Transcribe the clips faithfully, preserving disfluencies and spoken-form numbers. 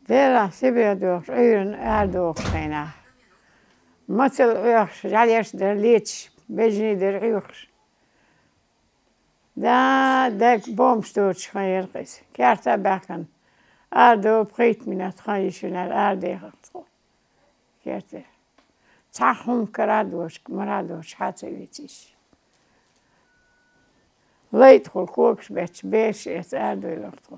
Делахь, Сибре дохуш, Ӏуьйранна арадохуш хенахь. Мацалла Ӏоьхуш, жӀаьлеш дара леташ, бежний дара Ӏоьхуш. Да, даг бомбаш доцуш хан яра иза. Керта а баьхкина. Арадо пхийтта минот хан йиш йинарг арадехира тхо. Керта. Цхьа хӀума кара а доцуш, мара а доцуш, хьа ца вийцийша. Лай тхо когаш бетташ, бераш эца арадевлира тхо.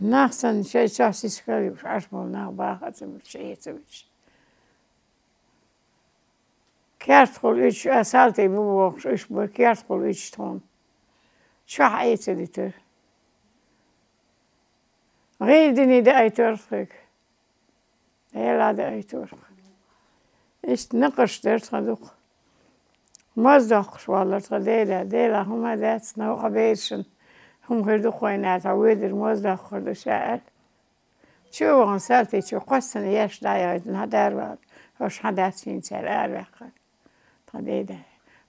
Нах санна шайн чохь сиска юуш, Ӏаш болу нах баха а ца буьтуш, Ӏе а ца буьтуш. Кертахула уьдуш, а, салтий бу бохуш, уьш бара кертахула уьдуш тхуна. Чохь Ӏе ца дитира. ГӀийла диний даийтира тхоьга. Дела даийтира. Иштта накъаш дара тхан дукха. Моз доккхуш валлара тхан деда, Дела хӀума дац, новкъа берашна хӀума хир ду-кх вайна аьлла, тхан воьдура моз доккхур ду ша аьлла. Чу а вахана салтий чу кхоссана еш дӀаяхийтина, хьан дара вала, хӀорш хьан дац хӀинца аьлла, араваьккхира тхан деда.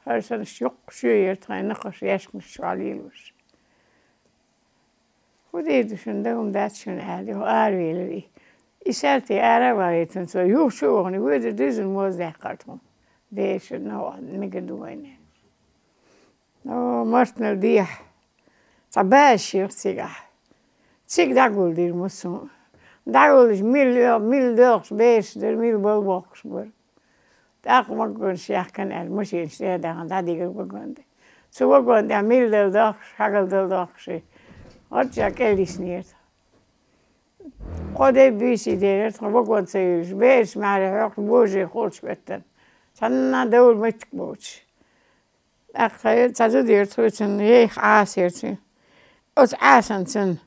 ХӀара санна йоккха шоь яра тхайн накхаш ешканаш чохь лелош. ХӀун дийр ду шуна, дан хӀума дац шуна аьлла, юха аравелира и. И салтий ара а валийтина цо, юха чу а вахана, воьдура дуьззина моз даьккхира тхуна. Берашна новкъа мегар ду вайна. О, мартанал дехьа. Цхьа базаш йира цигахь. Цига дӀагулдира массо а. ДӀагулдича, мила, мила доьлхуш бераш дара, мила бала бохкуш бара. ТӀаккха вагонаш яхкана аьлла, машенаш тӀе а дахана, дӀадигира вагон тӀе. Цу вагон тӀехь мила дала дохкуш, хьагал дала дохкуш и. Оццул кӀел йиснера. Кхо де, буьйса де дара тхо вагон ца юьйлуш, бераш маьхьарий хьокхуш, божарий холчу хӀоьттина. Цхьанна довла меттиг боцуш. ТӀаккха тхо цхьа зуда яра тхоьцунна, ейх Ӏаса яра цуьнан. Оцу Ӏасанна цуьнан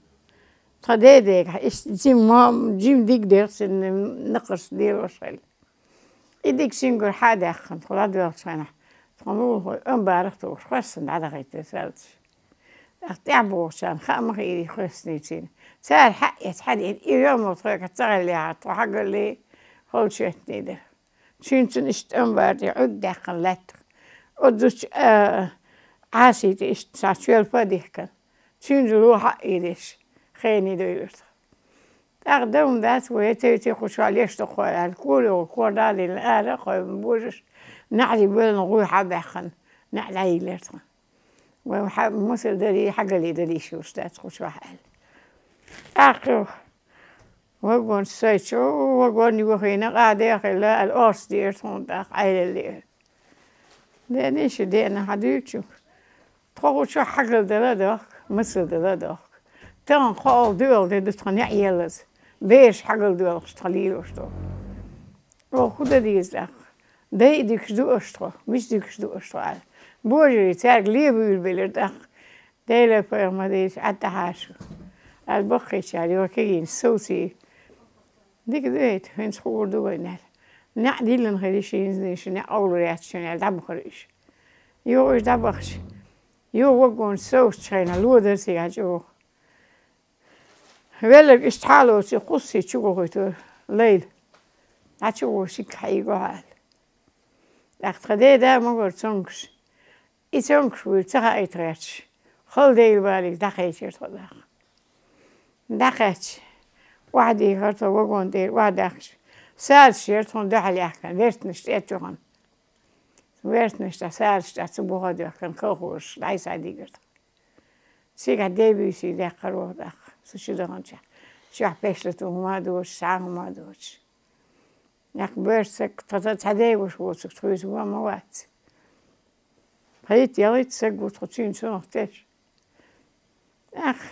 тхан дедегахь иштта жима мо-, жима диг дерг цуьнан накхарца лелош хилла. И диг цуьнгара хьа а даьккхина, тхо ладоьгӀучу хенахь, тхо муха амбарах а тухуш, кхоьссина дӀадахийтира салташа. ТӀаккха тӀаьхьа богӀучарна хаа ма хиира и кхоьссиний цуьнан. Цара хьаэца хьадийна, и йомо тхоьгахь ца гӀеллехьара, тхо хьагаллий, холчу хӀоьттиний дара. Цуьнан цуьнан иштта амбар тӀе Ӏуьрг даьккхина лаьттах. Оцу зудчу, а, Ӏасита иштта цхьа чоьлпа а дихкина. Цуьнца ло хьаийдеш, хений девлира тхан. ТӀаккха дан хӀума дац, вай ца йитий кху чохь леш ду кхо аьлла, кора йогӀу, кора дӀа а диллина, ара а кхойбина божарш, неӀарий боьллина гӀуй хьа а баьккхина, неӀ дӀайиллира тхан. Вай хьа-, мусар дарий, хьагалий дарий шуьш дац кху чохь аьлла. ТӀаккха вагонаш сайчу, вагон йохийна, къа дехийла аьлла, орца диира тхуна тӀаккха, Ӏелаллера. Дений шу деана хьан дуьйцучух? Тхо кху чохь хьагал дала а дохку, мусал дала а дохку. Тахана кхоалгӀа, доьалгӀа де ду тхан неӀ еллаза. Бераш хьагал доьлхуш тхан лелош долу. Оха хӀун дан деза тӀаккха? Дай а дикаш ду аша тхо, мича дикаш ду аша тхо аьлла. Божарий цаьрга лебуьйлабелира тӀаккха. Делан пайхамар дийца Ӏад тӀехьа шу аьлла, баккхийчара йо кегийна совций. Дика ду хӀета, хӀинца хуур ду вайна аьлла. НеӀ диллина хир ю ши хӀинца, шу неӀ къовлур яц шуна аьлла, дӀабахара уьш. Юха уьш дӀабахча, юха вагонаш совцучу хенахь ло дара цигахь чӀогӀа. Велларг иштта хьалоций, кхуссий чу гохуьйтура лайла. ДӀа чу гӀо шига хьийгахьа аьлла. ТӀаккха тхан деда а ма вара цомгуш. И цомгуш вуйла ца хаийта гӀерташ, хала Делан балица дӀакхечира тхо тӀаккха. ДӀакхаьчча, охьадийхира тхо вагон тӀера, охьадаьхкича, сараш яра тхуна дуьхьал яьхкина, вертанаш тӀе а туьхна. Вертанаш тӀе, сараш тӀе цу бухахь а доьхкина, колхозаш дӀасадигира тхо. Цигахь де-буьйсий даьккхира вай тӀаккха, цу чу даханчохь. Чохь пешлату хӀума а доцуш, цхьа а хӀума а доцуш. Нах боьрша саг, тхан цхьа деваш воцург тхоьца ван ма вац. Пхийтта-ялхитта саг ву тхо цуьнан цунах теш. ТӀаккха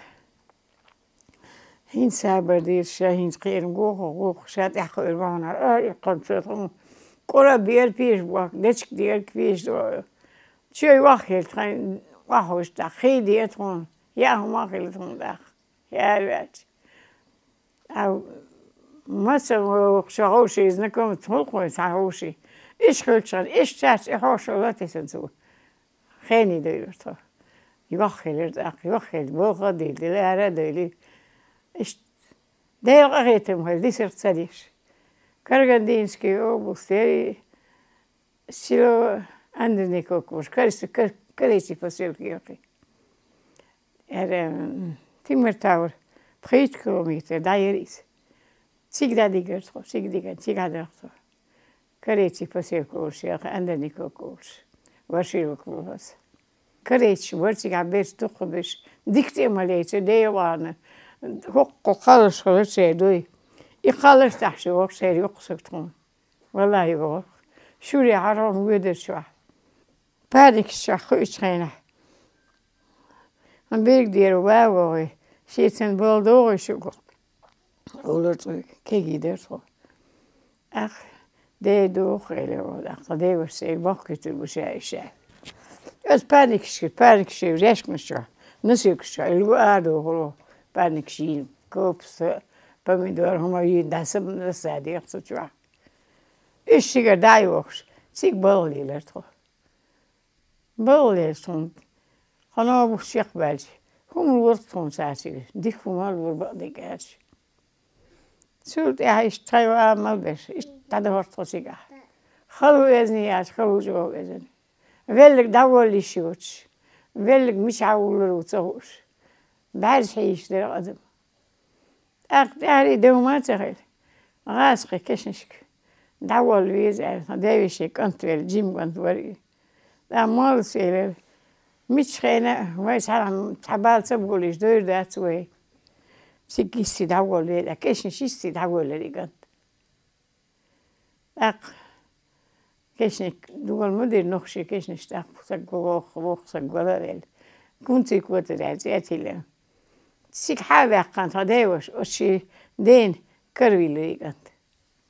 хӀинца сабар дийра ша, хӀинца кхерам гоху, гоху ша тӀаьхьа хуур бахьанара, а, и кханца тхуна кӀора а бера пеша бохку, дечиг дера пеша до. Чоь ваххийла тхайн охьахуьйсу тӀаккха, хий де тхуна, яа хӀума а хила тхуна тӀаккха. Яра ваьлча. А, маса вокху шо ховший, знакомый, хӀуллакхой цхьа ховший. Иша хилчахьана, иша цаьрца и хьошалла а тесна цо. Хений девлира тхо. Йоххилира тӀаккха, йоххилла, болх а дийла, ара а дойла. Иштта Делан къахетам хила, дисарх ца деш. Карагандинский область, яри село Андреников, Кар-, Кар-, Карийский посёлок йоккхий. Яра, м, Тимиртаур. Пхийтта километр дӀаяра иза. Цига дӀадигара тхо, цига диган, цига дӀадара тхо. Корейций посёлка олуш, яха Андерников олуш, Ворошиловка вахаза. Корейцаш бара цигахь берш, дукха берш, дика тӀе а ма лецира, Дела вахана, хӀокху кхалларш хилира церан дуй. И кхалларш тӀехь шу вахча церан йоккха саг тхуна. Валлахьи, вогӀурх. Шуре хьарам воьдара чохь. Паникаш чохь хуьучу хенахь. Хан берг дера ва вогӀий, шен цан бала догӀий шуьга. Олура цӀуйга, кегий дара тхо. Ах, дей духу, элира вон, ах, тхан деваша церан бохкуьйтур бу ша иша. Аса паникаш, паникаш решканаш чохь, носилкаш чохь, и лу а духур, паникаш йийна, копуста, помидор, хӀума йийна, дӀа са, са дехьа цу чохь. Уьш шигара дӀа а йохуш, цига балха лелара тхо. Балха лелча тхуна, хьо ногӀуш чекхбаьлча, хӀума лора тхуна цара цига, дика хӀума лора бакъдерг аьлча. Цул тӀаьхьа иштта тхайн а мел берш, иштта дӀадахара тхо цигахь. Хала ву эзна яц, хала ву чӀогӀа эзна. Веллиг дӀаволла йиш йоцуш, веллиг мичахь вуллур ву ца хууш. БӀаьрса хьийзаш дара адам. ТӀаккха тӀаьхьарий девма а ца хилла, гӀазкхи кешнашка дӀаволла веза аьлла, тхан девешин кӀант велла, жима кӀант вара и. ТӀаккха моллас элира: «Миччу хенахь а вай цхьа, цхьа бала ца болуш дойр дац вай. Цига йисте дӀаволла веза», кешнаш йисте дӀаволлара и кӀант. ТӀаккха кешнашка дола ма дира, нохчийн кешнаш, тӀаккха саг воху, воху саг вала а велла. Кунций котадаьлла, цӀе а тиллина. Цига хьа а ваьккхина, тхан деваша оцу шен дена каравиллира и кӀант.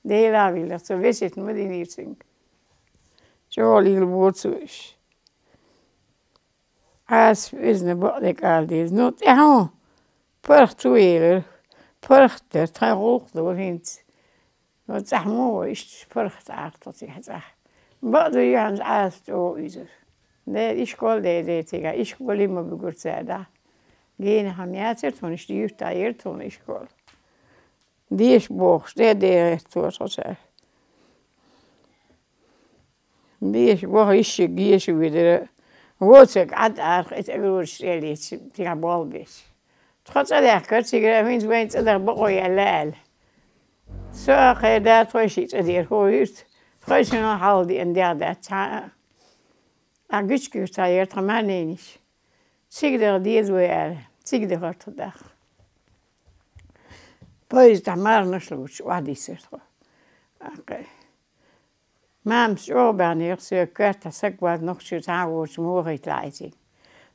Дела а виллира, цо весет ма динийра цуьнга. ЧӀогӀа лийла бора цо уьш. Ӏаса везна бакъдерг ала деза. Ну, тӀаьхьо паргӀат ву елира. ПаргӀат дара, тхан гӀуллакх дора хӀинца. Ну, цӀахь муха ву, иштта паргӀат Ӏара тхо цигахь цӀахь. Бакъду юьхьанца Ӏаса чӀогӀа уьйзура. Де, ишкол де, де цигахь, ишколе ма буьгура цара дӀа. Генахь-м яцара тхуна, иштта юьртахь яра тхуна ишкол. Деша бохуш, де, де гӀерта тхо цара. Деша, ваха йиш йига еша вуьдура. Воцург Ӏад арах и тӀе гӀураш тӀе лийца, цигахь болх беш. Тхо цӀа даьхкара цигара, хӀинца вайн цӀа даха бакъо яьлла аьлла. Со а, кхеран да а тхойшиъ цӀа дера, хӀо юьрта, тхойшинна хьалха деана дегӀ дац цхьа а. Ахь Гучкуьртахь яра тхан маьрненаш. Цига даха деза вай аьлла, цига дахара тхо тӀаккха. Поездехь марханаш луучу охьадийцира тхо. Ахкхий. Мамас чӀогӀа баьхнера соьга, коьртахь саг вац, нохчо цхьа а воцуш ма вахийталахь и цига.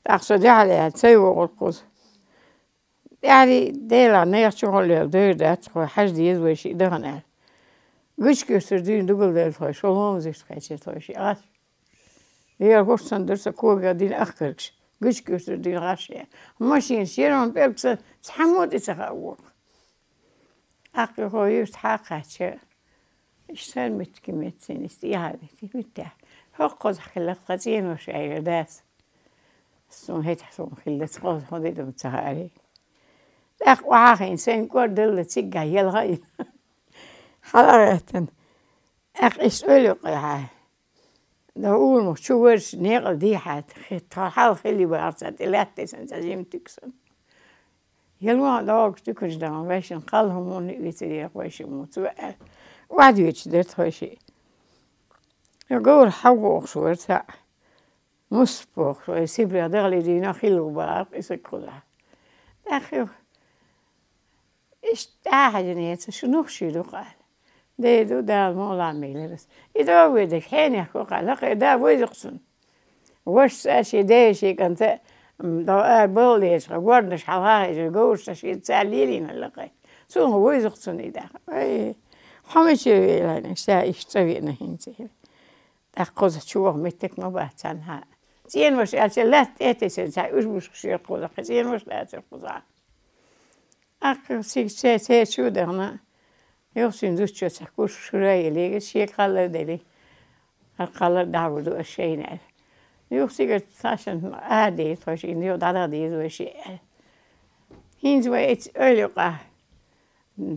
ТӀаккха со дуьхьал аьлла, ца йогӀура кхуза. ТӀаьхьарий Делахь нехан чухула лела дойр дац тхо, хьажа деза вай шиъ дахана аьлла. Гучкуьртара дуьйна дугалделла тхойша, шо ломазашка кхечира тхойша, Ӏаш. Лела хӀорш санна дара сан когах дина ахкаргаш, Гучкуьртара дуьйна гӀаш я. Машинаш, шерон пӀелг сан цхьаммо а тӀе ца хаьа вокху. Ахкхий, хӀо юьртахь а кхаьчча, иштта сара меттиг меттиг, иштта тӀехьа меттиг, меттехь. ХӀокхузахь хилла тхан цӀенош аьлла дас. Суна хӀетахь суна хилла, цкъа хӀун де ду ца хаьарий. ТӀаккха охьахиъна, сайн кӀордалла циггахь елха а йина. Хьала а гӀеттина. ТӀаккха иштта ойла юкъехьа. Дан урамах чу варчу некъал дийхьа, хи-, тхо хьалха хилли бахьарца тӀе лаьтта тесна цхьа жима туька санна. Ялон а догуш туькаш дахана, вайшин кхалла хӀуманна а вицаре, вайшин муца ваьа. Охьадоьдуш дара тхойшиъ. Говр хьавгӀохуш вара цхьаъ. Муспа бохуш вай Сибрех дахале дийна хилла ву бахара, и саг кхузахь. ТӀаккха юха иштта тӀаьхьа хьаьжина яца, шу нух ший ду-кх аьлла. Дера ду, Дала мукъалахь мелира ас. И догӀу вай дерг хьенех ку-кх аьлла, лакхе да вайза-кх цунна. Ваша цӀа шен ден шен кӀанта, м, догӀу ара балла лерча, горнаш хьалха хьежира, говраш цӀа шен цара лелийна лакхе. Цунах вайза-кх цунна и даха. Ай, хьо мичара велахьа, ша иштта цӀа веана хӀинца. ТӀаккха кхуза чу ваха меттиг ма бац царна хьа. ЦӀенош аьлча, лаьтта тӀе а тесина, цхьа уьш-буьш шера кхуза, кхин цӀенош дацара кхузахь. Ахкхий цига церан чу а дахана, юха цуьнан зудчо цхьа куш шура а елира, шен кхаллар а делира. ХӀара кхаллар дӀахьур ду ас шайна аьлла. Юха цигара цхьашан арадийра тхойша, юха дӀадаха деза вай шиъ аьлла. ХӀинца вай эцу ойла юкъахь,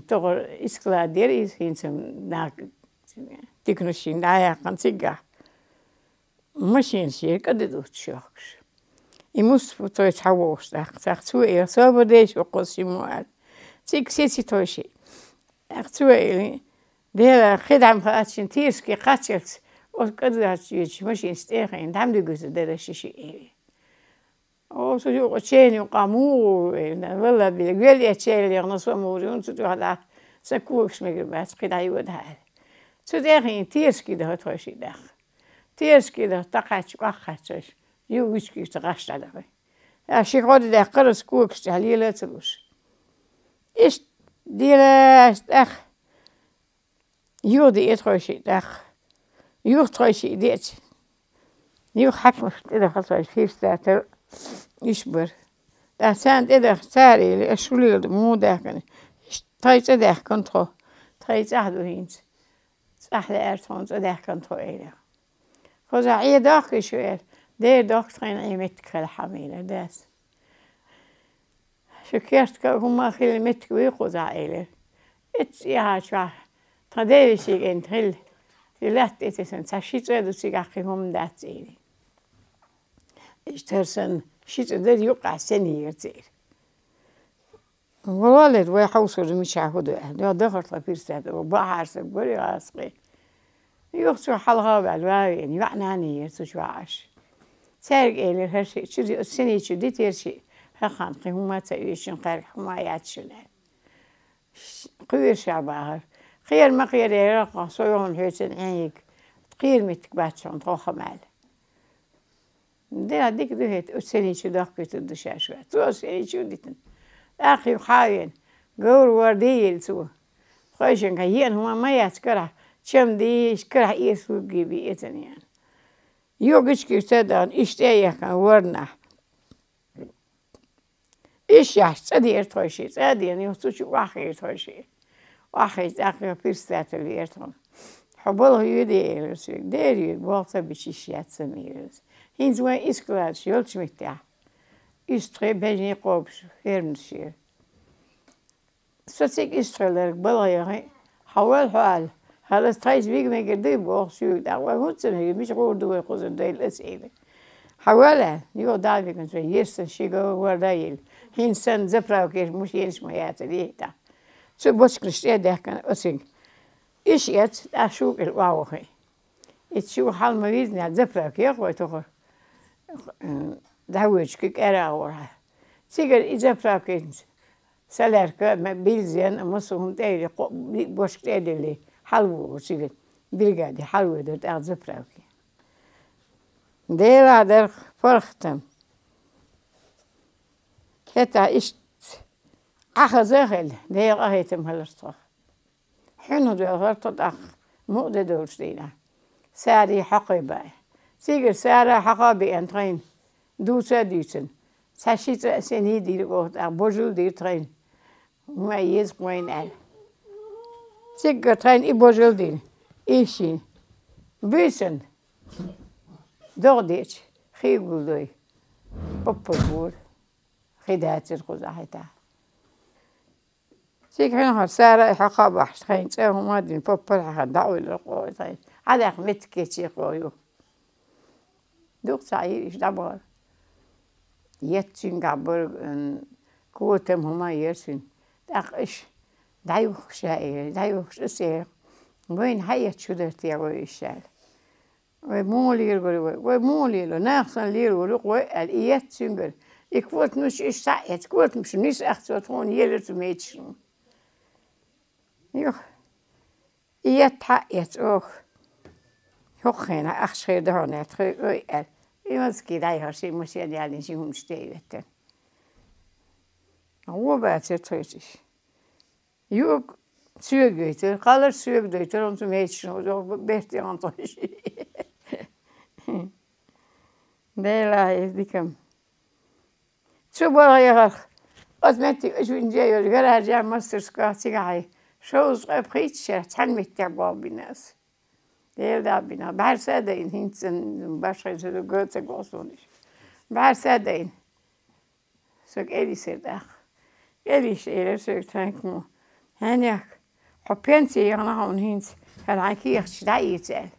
тохара искалад яра иза, хӀинца нах тикнаш шина дӀа а яьккхина цигахь. Машинаш яра кӀада дуташ йохкуш. И Мустафа цой цхьа вогӀуш тӀаккха, цхьаъ цо эр, собар деш ву кхуза шиммо аьлла. Цига сеца тхойшиъ. ТӀаккха цо элира: «Дела, кхидӀа ма хаьа шуна, Терский кхаччалц, оцу кӀадваьлча йоьдучу машинаш тӀехийна, дӀа ма дуьгуьйтур дара ши шиъ», — элира. Оцу юкъа чен юкъа муха ву, элира, валла билла, вел эцча яьлла яхана со муха ву, цу тӀехь дӀа сан когаш мегар бац, кхидӀа йода хьа аьлла. Цу тӀехь Терский даха тхойшиъ тӀаккха. Терский даха, тӀакхаьчча, къахкхаьчча, юха Гичкигица гӀаш дӀадахи. Ша ши гӀо даьккхира, аса когаш тӀехь лела а ца луш. Иштта делаш тӀаккха. Юха диъ тхойшиъ тӀаккха. Юха тхойшиъ диъча. Юха хьаькамашна тӀедахара тхойшиъ, фирстатал иш бара. ТӀаккха царна тӀедаха, цара элира: «Аш шу леладу, муха даьхкина?» Иштта тхайн цӀа даьхкина тхо. Тхайн цӀахь ду хӀинца. ЦӀахь лаьара тхуна, цӀа даьхкина тхо, элира. Кхузахь Ӏе дохкий шу, аьлла. Дера дохку, тхайна Ӏе меттиг хилахь хьама, элира дас. Шу керта кхин хӀума хила меттиг вуй кхузахь, элира. Эццахь чохь тхан девешин кӀентан хилла, и латта тӀе тесна цхьа ши цӀа ду, цигахь кхин хӀума дац, элира. Иштта хӀара санна ши цӀа дара, юккъехь сенна яра церан. Валлахь, вай хьовсур ду, мичахь хӀун ду аьлла. Йо, дахара тхан фирстат, бахьара саг бара и гӀазкхи. Юха цо хьалха а ваьлла, ван а веана, йоӀ-нана яра цу чохь Ӏаш. Цаьрга элира хӀара шиъ, чу ди-, оцу синий чу дитира шиъ, хӀокхарна кхин хӀума а ца оьшу, кхаьрга хӀума а яц шуна, аьлла. Кхоьру ша бахара. Кхера ма кхера, элира, со йогӀун хьоьцун Ӏен йига. Кхера меттиг бац хьуна тхох-м, аьлла. Дела, дика ду хӀета, оцу синий чу дохкуьйтур ду шаьш, аьлла. Цо оцу синий чу дитина. ТӀаккха юха хьа а веана, говр-ворда йилла цо. Тхойшинга еана хӀума ма яц карахь, чам дийш, карахь эца хӀугги бен эцна яна. Юха Гичкигица а дахана, иштта тӀе а яхкана ворданахь. Иштта яхча, цӀа дера тхойшиъ, цӀа а деана, юха цу чу охьахиира тхойшиъ. Охьахиъча, тӀаккха юха фирстатал веара тхуна. Хьо балха йоьдий, элира цуьнга. Дера йоьду, болх ца бича йиш яц сан, элира. ХӀинца вайн искладаш йолчу меттехь, устагӀий, бежний кхобуш фермаш яра. Со цига устагӀий ларг балха яхи, хьан вал хьо аьлла, хӀара аса тхайца вига мегар дуй боху соьга, тӀаккха вай хӀунда ца мегар, мича гӀур ду вай кхузара, дойла аса, элира. Хьан вал аьлла, юха дӀа а вигна, цо естан ши говр-ворда а йилла. ХӀинца санна заправкеш мушенаш ма яцара, йиъ тӀаккха. Цу бочканаш тӀе а даьхкина оцуьнга. Иштта эцна, тӀаккха шуьгара охьавахи. Иштта шуьга хьала ма вирзинехь, заправка яххой тохара, дӀавоьдуш кхин кӀера агӀор хьа. Цигара и заправкаца солярка, ма-, бензин, массо а хӀума тӀе а йиллий, кхо-, бошка тӀе а диллий, хьалавогӀура цигара, бригаде хьалавоьдура тӀаккха заправке. Делахь дара паргӀатам. ХӀетахь иштта Ӏахаза а хилла, Делан къахетам хилира тхох. Хьуьнах доьлхура тхо тӀаккха мукъа де долчу дийнахь. Сарий хьокхий баьи. Цигара сара хьокха а беана тхайна, дуца а дуьйцина. Цхьа ши цӀа а синий дира оха тӀаккха, божал дира тхайна. ХӀума еза-кх вайна аьлла. Цигара тхайна и божал дина, и шина. Буьйсанна догӀа деача, хи гулдой, поппар бора, хи дацара кхузахь хӀетахь. Цига хьуьнхара сара а хьокха а бахьаш, тхайна цӀа а хӀума а дина, поппар а хьаьхна, дӀа а вуьйлура кхо тхайна. Хьан даккха меттиг кечйира кхо юха. Дукха ца Ӏийра иштта дӀабахара. Етта цуьнгахь бара, м, котам хӀума а яра цуьнан. ТӀаккха аша дӀаюхкуш а элира, дӀаюхкуш аса элира: «Вайна хьан эцча хӀун дара те вай иша?» аьлла. «Вай муха лелавара вай? Вай муха лело? Нах санна лелавара вай», аьлла, и етта цуьнгара. И котамаш иштта схьа а эцна, котамаш нисса ахчо тхуна елира цу мечашна. Юха и етта хьа а эцна оха. ХӀокху хенахь ахча хир ду хьуна аьлла, тхоьга ой аьлла. И мазаки дӀаяхара шен машен ялийна, шен хӀуманаш тӀе а йоьттина. ГӀо бацара тхоьца иша. Юург соьга йойтура, кхалларш соьга дойтура, хӀунда цу мечашна бертан тхойшиъ. Делахь иза дика-м. Цу балха яхарх, оцу меттиг, оцу винче йолу гаражехь, мастерскойхь цигахь шовзткъе пхийтта шарахь цхьана меттехь болх бина аса. Дела дӀа а бина, бӀаьрса а дайна, хӀинца башхе ца ду, го ца го суна иша. БӀаьрса а дайна. Со кӀелйисира тӀаккха. КӀелйиш элира соьга тхайкхамо: «Хьенех, хьо пенси яхана хьуна хӀинца, хӀара хьайн кехаташ дӀаэца», аьлла.